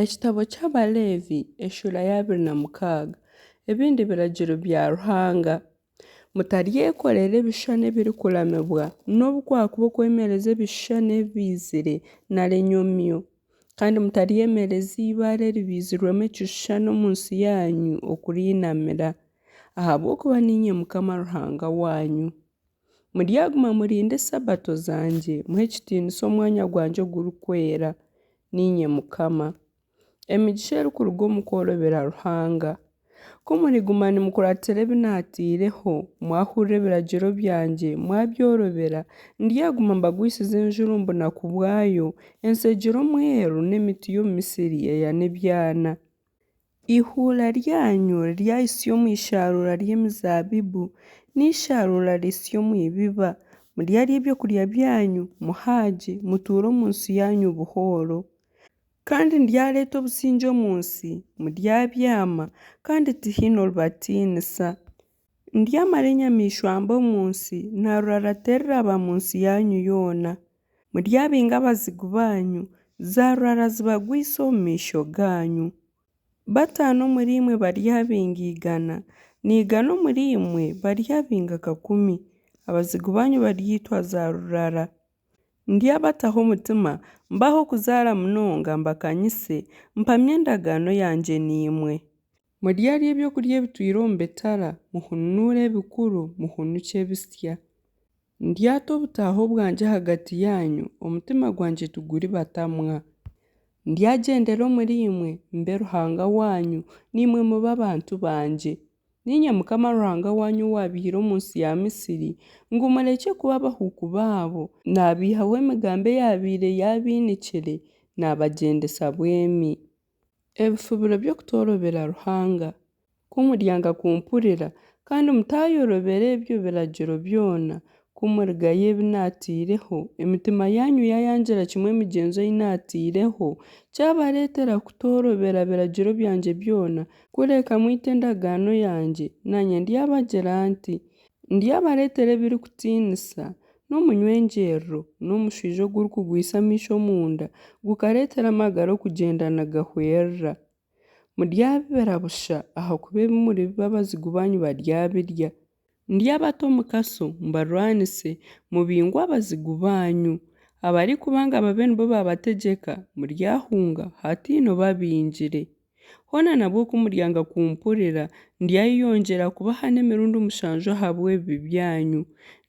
Ekitabo ky'Abaleevi eshuura ya 26. Ebindi biragiro bya Ruhanga. Mutaryekorera ebishushani ebirikuramibwa, nobu kwakuba okwemereza ebishushani ebibaizire nari enyomyo. Kandi mutaryemereza eibaare eribaizirwemu ekishushani omu nsi yaanyu okuriinamira, ahabw'okuba niinye Mukama Ruhanga waanyu. Muryaguma murinde Sabato zangye, muhe ekitiinisa omwanya gwangye ogurikwera. Niinye Mukama. Emigisha erikuruga omu kworobera Ruhanga. Ku muriguma nimukuratira ebi naataireho, mwahurira ebiragiro byangye, mwabyorobera, ndyaguma mbagwisize enjura omu bunaku bwayo, ensi egire omweru n'emiti y'omu misiri eyane ebyana. Eihuura ryanyu riryahitsya omu ishaaruura ry'emizaabibu, n'eishaaruura rihitsye omu ibiba. Muryarya ebyokurya byanyu, muhaagye, mutuure omu nsi yaanyu buhooro. Kandi ndyareeta obusingye omu nsi, muryabyama, kandi tihaine oribatiinisa. Ndyamara enyamaishwa mbi omu nsi, na rurara teriraba mu nsi yaanyu yoona. Muryabinga abazigu baanyu, zaarurara zibagwise omu maisho gaanyu. Bataano omuriimwe baryabinga eigana, na igana omuriimwe baryabinga akakumi, abazigu baanyu baryaitwa zaarurara. Ndyabataho omutima, mbahe okuzaara munonga, mbakanyise, mpamye endagaano yangye naimwe. Muryarya ebyokurya ebitwire omu bitara, muhunure ebikuru, muhunikye ebisya. Ndyata obutaaho bwangye ahagati yaanyu, omutima gwangye tiguribatamwa. Ndyagyendera omuriimwe, mbe Ruhanga waanyu, naimwe mube abantu bangye. Niinye Mukama Ruhanga waanyu owaabaihire omu nsi ya Misiri, ngu murekye kuba abahuuku baabo, naabaihaho emigamba eyaabaire yaabainikire, naabagyendesa bwemi. Ebifubiro by'okutoorobera Ruhanga. Ku muryanga kumpurira, kandi mutaayorobera ebyo biragiro byona, ku murigaya ebi naataireho, emitima yaanyu yaayangira kimwe emigyenzo ei naataireho, kyabareetera kutoorobera biragiro byangye byona, kureka mwaita endagaano yangye, naanye ndyabagira nti, Ndyabareetera ebirikutiinisa, n'omunywegyerero, n'omushwija ogurikugwisa amaisho omunda, gukareetera amagara okugyenda nigahwerera. Muryabibira busha, ahakuba ebi muribiba abazigu baanyu baryabirya. Ndyabata omu kaso, mbarwanise, mubingwe abazigu baanyu. Abarikubanga babe nibo baabategyeka, muryahunga, hataine obabingire. Hoona nabwo ku muryanga kumpurira, ndyayeyongyera kubahana emirundi mushanju ahabw'ebibi byanyu.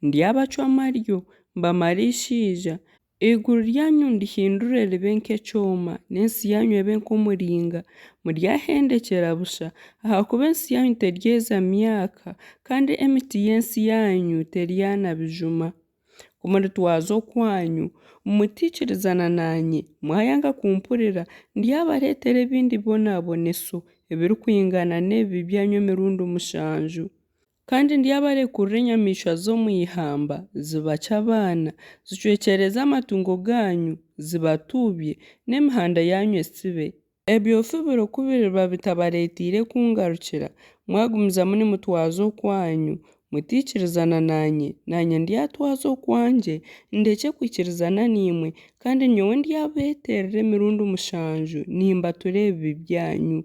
Ndyabacwa amaryo, mbamare eishaija, Eiguru ryanyu ndihindure ribe nk'ekyoma, n'ensi yaanyu ebe nk'omuringa. Muryahendekyera busha, ahakuba ensi yaanyu teryeza myaka, kandi emiti y'ensi yaanyu teryana bijuma. Ku muritwaza okwanyu, mutaikirizana naanye, mwayanga kumpurira, ndyabareetera ebindi bibonaboneso ebirikwingana n'ebibi byanyu emirundi mushanju. Kandi ndyabarekurira enyamaishwa z'omu ihamba, zibacwe abaana, zicwekyereze amatungo gaanyu, zibatuubye, n'emihanda yaanyu esibe. Ebyo bifubiro ku biriba bitabareeteire kungarukira, mwagumizamu nimutwaza okwanyu, mutaikirizana naanye, naanye ndyatwaza okwangye, ndekye kwikirizana naimwe, kandi nyowe ndyabeeterera emirundi mushanju nimbatura ebibi byanyu.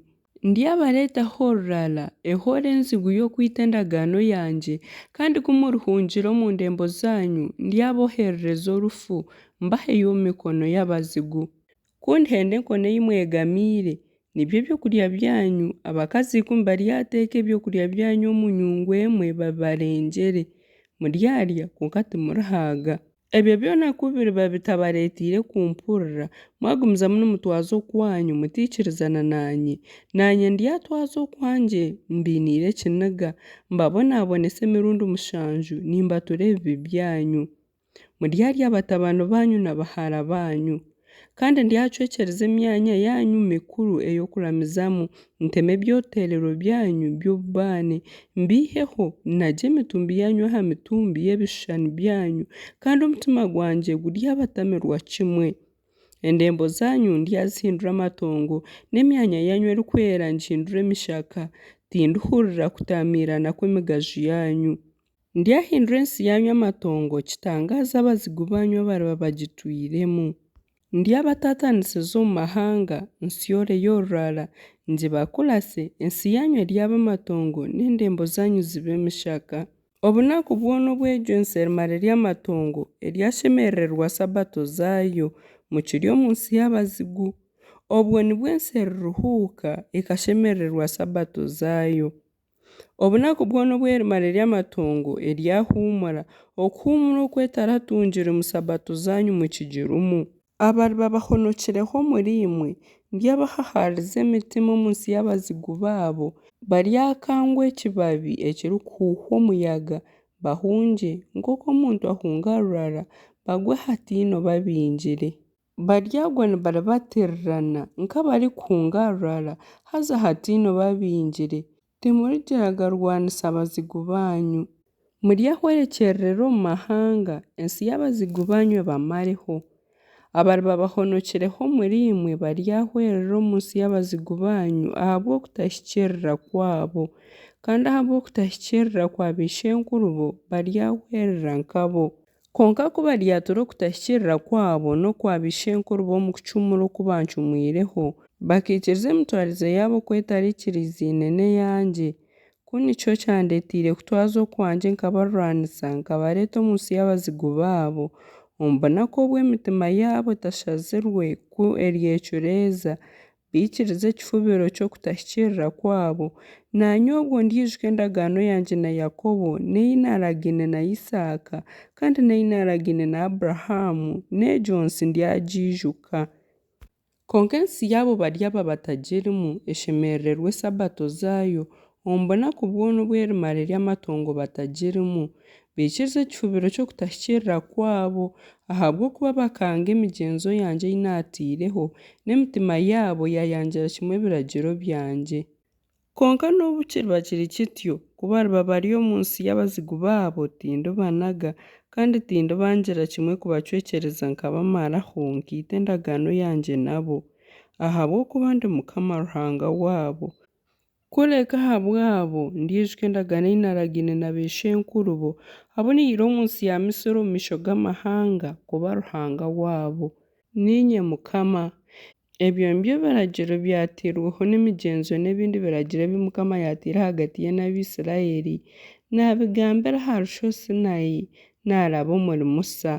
Ndyabareetaho rurara, ehoore enzigu y'okwita endagaano yangye, kandi ku murihungira omu ndembo zaanyu, ndyaboherereza orufu, mbaheyo omu mikono y'abazigu. Ku ndihenda enkoni ei mwegamiire, nibyo byokurya byanyu, abakazi ikumi baryateeka ebyokurya byanyu omu nyungu emwe babibarengyere. Muryarya, kwonka timurihaaga. Ebyo byona ku biriba bitabareeteire kumpurira, mwagumizamu nimutwaza okwanyu mutaikirizana naanye, naanye ndyatwaza okwangye mbainiire ekiniga, mbabonabonese emirundi mushanju nimbatura ebibi byanyu. Muryarya batabani baanyu na bahara baanyu. Kandi ndyacwekyereza emyanya yaanyu mikuru ey'okuramizamu, nteme ebyoterero byanyu by'obubaane, mbiiheho, nnagye emitumbi yaanyu aha mitumbi y'ebishushani byanyu, kandi omutima gwangye guryabatamirwa kimwe. Endembo zaanyu ndyazihindura amatongo, n'emyanya yaanyu erikwera ngihindure emishaka, tindihurira kutaamiirana kw'emigaju yaanyu. Ndyahindura ensi yaanyu amatongo, kitangaaze abazigu baanyu abariba bagitwiremu. Ndyabataatanisiza omu mahanga, nsyoreyo rurara, ngibakuratse, ensi yaanyu eryaba amatongo, n'endembo zaanyu zibe emishaka. Obunaku bwona obu egyo nsi erimara eri amatongo, eryashemerererwa Sabato zaayo, mukiri omu nsi y'abazigu. Obwo nibwo ensi eriruhuuka, ekashemerererwa Sabato zaayo. Obunaku bwona obu erimara eri amatongo, eryahuumura, okuhuumura oku etaratungire mu Sabato zaanyu mukigirimu. Abariba bahonokireho omuriimwe, ndyabahahaariza emitima omu nsi y'abazigu baabo, baryakangwa ekibabi ekirikuhuuhwa omuyaga, bahungye, nk'oku omuntu ahunga rurara, bagwe hataine obabingire. Baryagwa nibaribatiirirana, nk'abarikuhunga rurara, haza hataine obabingire. Timurigira garwanisa bazigu baanyu. Muryahwerekyererera omu mahanga, ensi y'abazigu baanyu ebamareho. Abariba bahonokireho omuriimwe baryahwerera omu nsi y'abazigu baanyu ahabw'okutahikiirira kwabo. Kandi ahabw'okutahikiirira kwa baishenkurubo baryahwerera nkabo. Kwonka ku baryatura okutahikiirira kwabo n'okwa baishenkurubo omu kucumura oku bancumwireho, bakaikiriza emitwarize yaabo oku etaikirizaine n'eyangye, ku nikyo kyandeeteire kutwaza okwangye nkabarwanisa, nkabareeta omu nsi y'abazigu baabo, omu bunaku obu emitima yaabo etashazirwe ku eryecureeza, baikirize ekifubiro ky'okutahikiirira kwabo, naanye obwo ndyijuka endagaano yangye na Yakobo, n'ei naaragaine na Isaaka, kandi n'ei naaragaine na Aburahamu, n'egyo nsi ndyagiijuka. Kwonka ensi yaabo baryaba batagirimu, eshemerererwe Sabato zaayo, omu bunaku bwona obu erimara eri amatongo batagirimu. Baikirize ekifubiro ky'okutahikiirira kwabo, ahabw'okuba bakanga emigyenzo yangye ei naataireho, n'emitima yaabo yaayangira kimwe ebiragiro byangye. Kwonka nobu kiriba kiri kityo, ku bariba bari omu nsi y'abazigu baabo, tindibanaga, kandi tindibangira kimwe kubacwekyereza nkabamaraho, nkaita endagaano yangye nabo, ahabw'okuba ndi Mukama Ruhanga waabo. Kureka ahabwabo ndyijuka endagaano ei naaragaine na baishenkurubo, abu naihire omu nsi ya Misiri omu maisho g'amahanga, kuba Ruhanga waabo. Niinye Mukama. Ebyo nibyo biragiro byatairweho n'emigyenzo n'ebindi biragiro ebi Mukama yaataire ahagati ye n'Abaisiraeli, naabigambira aha Rushozi Sinaayi, naaraba omuri Musa.